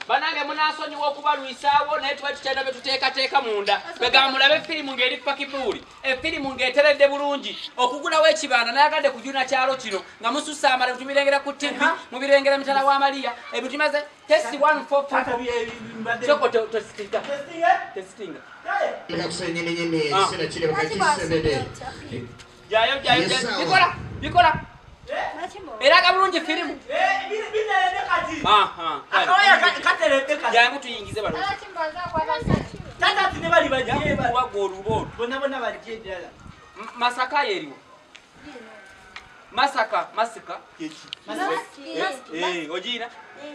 Banange munansonyiwa okubalwisaawo, naye tuba tukyalina bye tuteekateeka munda. Kwegamba mulabe firimu ng'eri pakibuuli, efirimu ng'eteredde bulungi. Okugulawo ekibanda nayagadde kujuna kyalo kino nga musussa amala, tubirengera ku TV, mubirengera mitala wa Maria. Ebintu bimaze test 144. Soko tesitinga. Tesitinga. Jayo jayo jayo. Bikola, bikola. Eraga bulungi firimu. Aha. Jangu tuyingize balo. Tata tine bali bajje kuba olubo. Bonna bonna bajje ddala. Masaka yeriwo. Masaka, masika. Keki. Eh, ojina?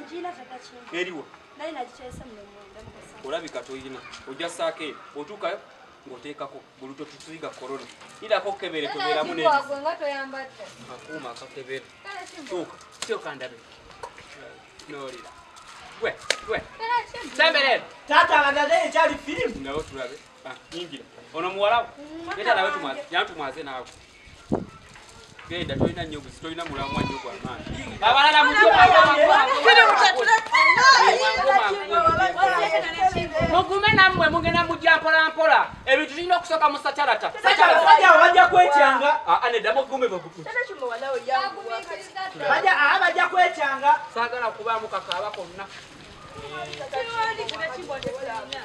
Njina tata kimbo. Eriwo. Naye nagikyesa muno munda mukasa. Olabika toyina. Ojja saako eno. Otuukayo ng'oteekako buli totusiiga korona. Irako kebere tobeeramu n'ebizibu. Nga toyambadde. Akuuma akakebera. Tuuka, tuuka ndabe. Noolira. Gwe, gwe. Semberera. Taata abadde ekyali firimu. Nawe tulabe. Ah, yingira. Ono muwala wo. Genda nawe tumwaze. Jangu tumwaze naawe. Genda tolina nnyo buzi, tolina mulamwa nnyo gwa maanyi. Abalala mujje. Mugume nammwe mugenda mujja mpola mpola. Ebintu tulina okusooka mu sacarata. Abasajja abo bajja kwekyanga. Ah, nedda mugume bagume. Bajja ah, bajja kwekyanga. Saagala kubaamu kakaaba konna.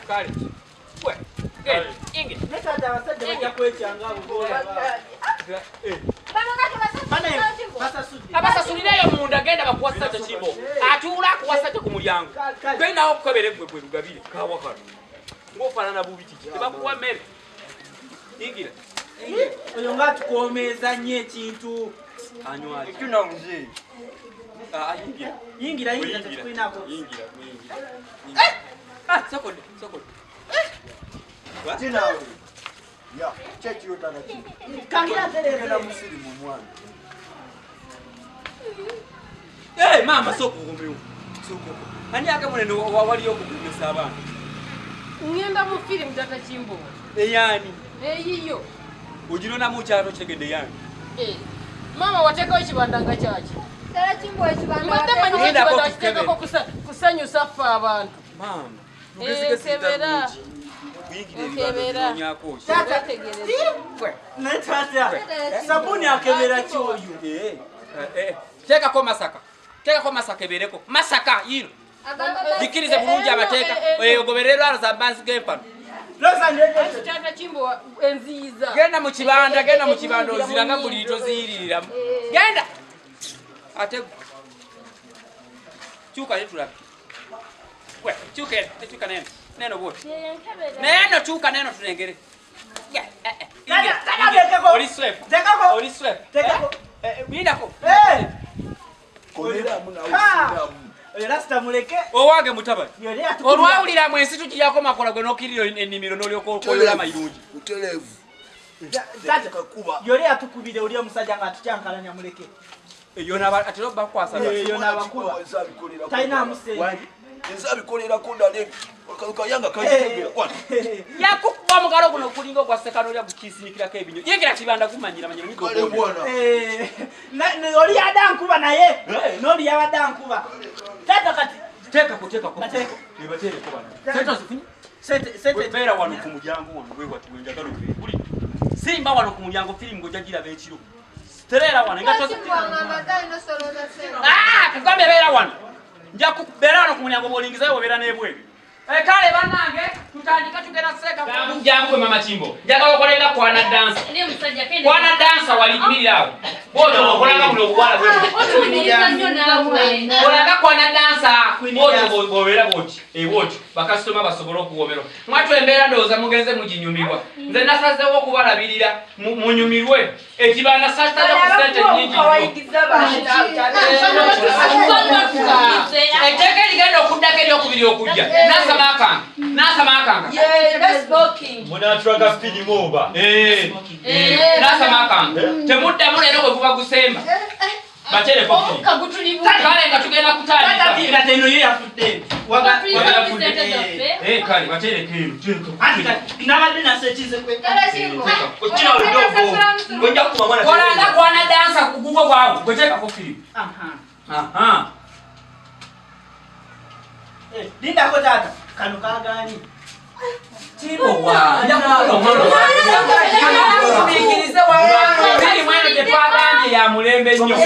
Kale. Gwe, genda, yingira. Ne taata abasajja bajja kwekyanga abo boolaba. Basasudde. Abasasulireyo munda, genda bakuwa ssente kimbo. Atuula akuwa ssente ku mulyango. Genda okukebera eggwe gwe lugabire. Kawa kano. Ng'ofaanana bubi kiki? Tebakuwa mmere. Yingira. Oyo ng'atukomeeza nnyo ekintu. Anywaki? Tuna mzee. Ah, yingira. Yingira yingira Yingira. tetukulinako. Yingira, yingira. Ah, sokode, sokode. Tina. Ya, check yo tana chi. Kangira ntereeze. Genda musiri mu mwana. Eh, mama soko okomewo. Soko. Ani akamune waliyo okugumisa abaana? Ngenda mu firimu tata kimbo. Eyani? Eyiyo. Oginonamu kyalo kitegedde yange. Eh. Mama wateekawo ekibanda nga kyaki? Tata kimbo ekibanda. Mbadde mmanyi Genda ekibanda ko wakiteekako kusanyusa ffe abantu. Mama, Eh, kebera. Kuyingira ebibanda Nkebera. obinoonyako ki? Taata Wetegereze. naye taata sabuni akebera ki oyo? Eh, eh, teekako Masaka. Teekako Masaka ebeereko. Masaka yino. Gikkirize bulungi amateeka. Eh, ogoberere lwalo za mbanzi g'empano. Rosa ndeete. Tata kimbo enziyiza. Genda mu kibanda, genda mu kibanda ozira nga buli toziyiririramu. Genda. Ate kyuka ne tulabe. Gwe, kyuka eno, kyuka neno. Neno bw'oti. Neno kyuka neno tulengere. Yeah, eh, eh. Yingira, Tata yingira. teekako. Oli safe. Teekako. Oli safe. Teekako. Eh, eh, lindako. Eh! Koleramu nawe Ha! siramu. Oyo lasita muleke. Owange mutabani. Yoli atukubira. Olwawulira mu ensi tukiyako makola gwe n'okkirira ennimiro n'olyoka okoyola amayirungi. Utelevu. Taata Kakuba. yoli atukubira oli omusajja ng'atukyankalanya muleke. Eyo atera bakwasa. Eh, yo n'abakuba. Nzabikolera. Talina musente. Nzabikolera ko ndale. Kayanga kayitegera. Kwana. Yakukuba omugalo guno gulinga ogwa ssekanolya gukisinikirako ebinyo. Yingira kibanda gumanyira manyira Kale migo. bwana. Eh, oli yadde ankuba naye n'oli yabadde ankuba. Taata kati Teekako teekako. Bateeko. Bateereko bano. Sente ozifunye? sente sente Beera wano ku mulyango wano bwe wati bwe njagala obeere. Buli simba wano ku mulyango firimu ng'ojja giraba ekiro. Tereera wano engatto Kimbo angamba zalina osoloza ssente. Ah, kugambye beera wano. Nja kubeera wano ku mulyango bw'olingizayo bw'obeera n'ebweru. Eh, kale bannange tutandike tugenda seeka. Jangu gwe mama Kimbo. Njagala okolenga kwana dansa. Kwana dansa waliyimirira awo. Bw'otyo okolanga buno obuwala bwe. Otuwuliriza nnyo naawe. Olanga kwana dansa bw'otyo bw'obeera bw'oti. Eh, bw'otyo bakasitoma basobole okuwoomerwa. Mwattu embeera ndowooza mugenze muginyumirwa. Nze nasazeewo okubalabirira munyumirwe. Ekibanda saatadde ku ssente nnyingi nnyo. Etteeka erigenda okuddako eryokubiri okujja. Nasama akanga. Nasama akanga. Munatulaga firimu oba? Eh, eh, nasama akanga. Temuddamu leero bwe guba gusemba. Batereko firimu. Omukka gutuli bubi. Kale nga tugenda Taata kutandika. kati eno ye yafudde. Batuliza sente zaffe. Eh, kale batereko eno. Teeka. Anti kati nabadde nasekize kwe. Tata kimbo. Kina oludogo. Ojja kukuba mwana. Kolanga kwana dansa ku gugwo gwawo. Gwe teekako firimu. Aha. Aha. Lindako taata, kano kagaanyi. Kimbowa firimu eno gyetwagambye ya mulembe nnyo,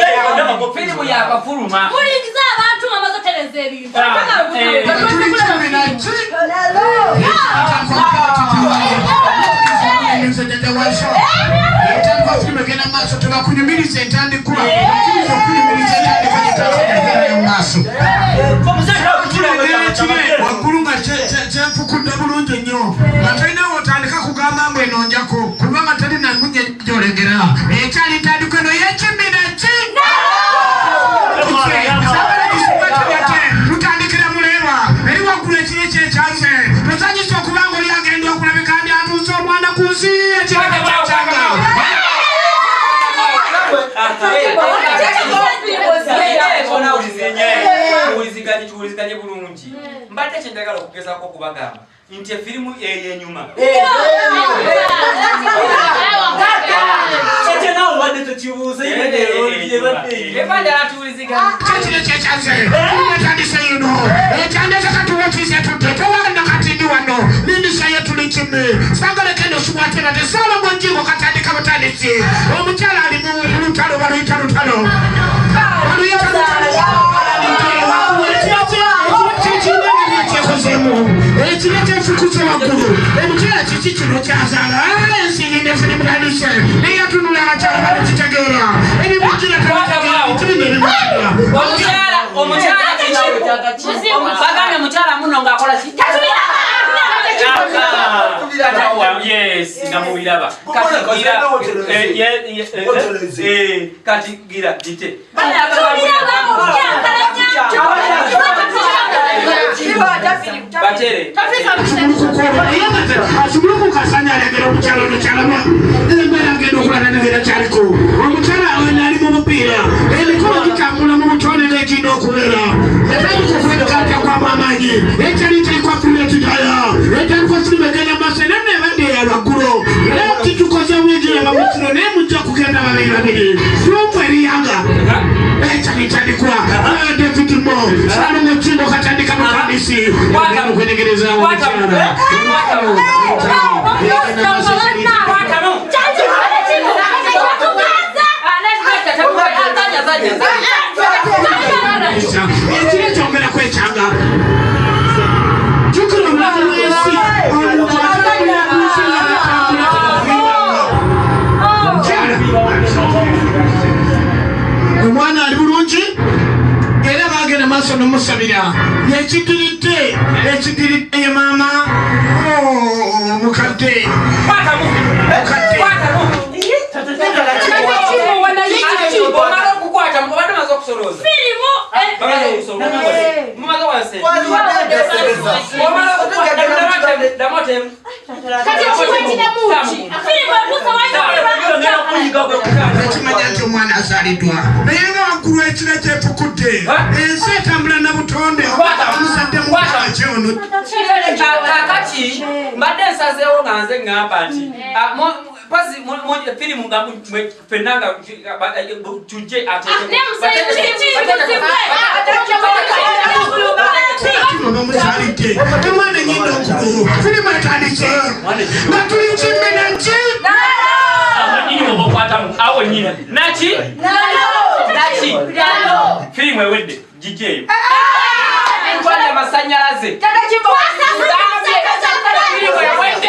firimu yakafuluma. Mulingiza abantu nga maze otereza ebintu. Entandikwa firimu egenda mu maaso, tebakunyumiriza entandikwa, kiriza okunyumiriza entandikwa gyetagenda mu maaso. Ekire waggulu nga kyenfukudde bulungi nnyo, nga tolina wotandika kugamba mbu eno njako, kubanga teri namunye gyolengera. Ekyali ntandikwa eno yekimina ki tutandikira muleeba eri waggulu ekiri kyekyanze tosanyisa okubanga oli agenda okulabika ndi atuuse omwana ku nsi ekirakakyanga. Tuwuliziganye bulungi. Mbadde kyenjagala okugezaako okubagamba nti efirimu eyo enyuma. Ekyo naawe obadde tokibuuza. Ebandala tuwuliziganye. Kyekino kyekyanze etandise yuno ekyandese katuwutiise tudde tewanda kati ndi wano nindisayo tuli kimi sangalekendo sibwatera tesalongo njingo katandika butandisi. Omukyala ali mu lutalo, baluyita lutalo, baluyita lutalo. Kyekozemu ekiro kyefukuze waggulu omukyala kiki kino kyazaala ensi firimutandise naye yatunula abakyala balekitegeera ebimujira tabitegeera kirina ebimujira. Omukyala, omukyala kiki bagambye mukyala muno ng'akola ki? Yes, nga mubiraba. Kati gira, kati gira gite. Batere. Asobole okukasanya alengera omukyala ono kyalaba embeera agenda okulaba negera kyaliko omukyala ono ali mu mupiira, emikolo gitambula mu butonde ng'ekirina okubeera. Yatandika okulabika kwamu amaanyi ekyali kyekwa firimu ekitaya etandikwa firimu egenda maaso era nebadde eyalwaggulo era kitukoze wiigi mukino naye mujja kugenda babiri babiri firimu eriyanga ekyali kyandikwa David Mo Salongo Kimbo katandika mutandisi ogenda okwetegereza omukyala. Kwatamu. Ekiro kyongera kwekyanga jukira omulamu w'ensi omuntu atambulira ku nsi nga batambula tebafiiranga. Omukyala omwana ali bulungi era bagenda maaso nomusabira yekidiridde ekidiridde ye maama. Oh, mukadde mukadde. Omala okukwata obadde omaze okusolooza. Mumaze wansi. Omala okukwata ddamu otemu. Ekimanya nti omwana azaaliddwa naye nga waggulu ekiro kyefukudde ensi etambula na butonde omuzadde mukaki ono. Kakati mbadde nsazeewo nga nze ŋŋamba nti pazi firimu nga ffenna nga tujje. Kino bamuzaalidde omwana enyinda okulu firimu etandise nga tuli kimina ki. Nyini oba okwatamu awo nyini naki naki firimu ewedde gijjeeyo entwala amasanyalaze. Firimu ewedde.